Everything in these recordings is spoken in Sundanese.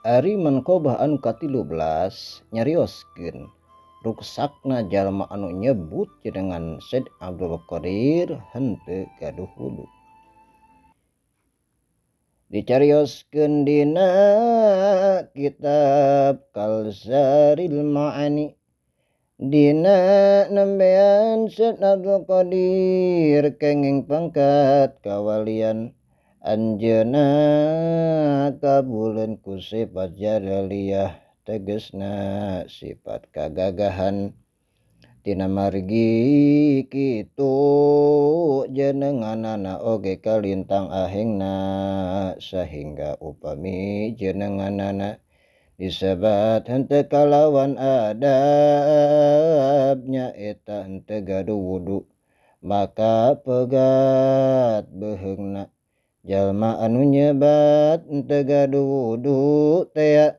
Ari manqobah anu ka-13 nyarioskeun ruksakna jalma anu nyebut jenengan Syed Abdul Qadir henteu gaduh wudu. Dicarioskeun dina kitab Kalsaril Ma'ani dina nembean Syed Abdul Qadir kenging pangkat kawalian anjeunna kabuleun ku sifat jalaliyah tegesna sifat kagagahan. Tina margi kitu jenenganana oge kalintang ahengna sahingga upami jenenganana disebat henteu kalawan adab nyaeta henteu gaduh wudu maka pegat beuheungna. Jalma anu nyebat henteu gaduh wudu tea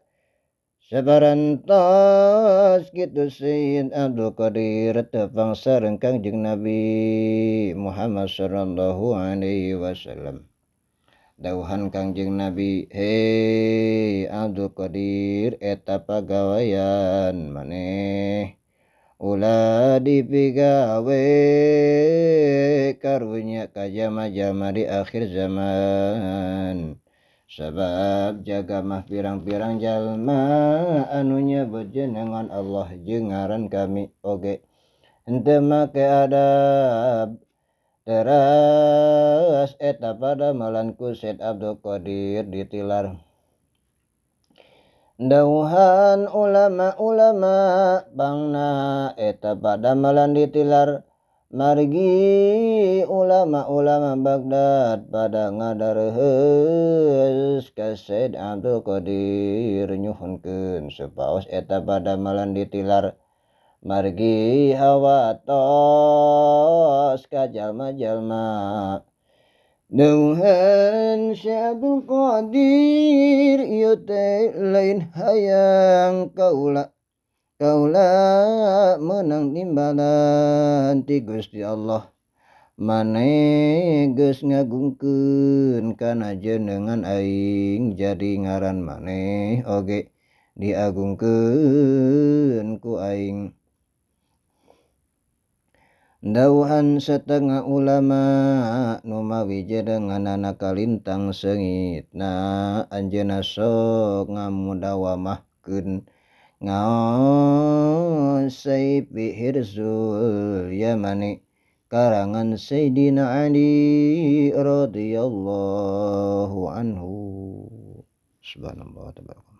sabarantos kitu Sayyid Abdul Qadir tepang sareng Kangjeng Nabi Muhammad sallallahu alaihi wasallam. Dawuhan Kangjeng Nabi, hei Abdul Qadir, eta pagawean maneh ulah dipigawe karunya ka jama-jama di akhir zaman. Sabab jaga mah pirang-pirang jalma anu nyebut jenengan Allah jeung ngaran kami oge henteu make adab. Teras eta padamelan ku Syed Abdul Qadir ditilar. Dawuhan ulama-ulama bangna eta padamelan ditilar. Margi ulama-ulama Baghdad pada ngadareheus ka Syed Abdul Qadir nyuhunkeun supaos eta padamelan ditilar. Margi hawatos ka jalma-jalma. Dawuhan Syekh Abdul Qadir ieu teh lain hayang kaula. Kaula menang timbalan ti Gusti Allah. Maneh geus ngagungkeun kana jenengan aing jadi ngaran maneh oge diagungkeun ku aing. Dawuhan setengah ulama nu mawi jenenganana kalintang seungitna anjeunna sok ngamudawamahkeun ngaos Saifi Hirzul Yamani karangan Sayyidina Ali radhiyallahu anhu. Subhanallah tabaraka.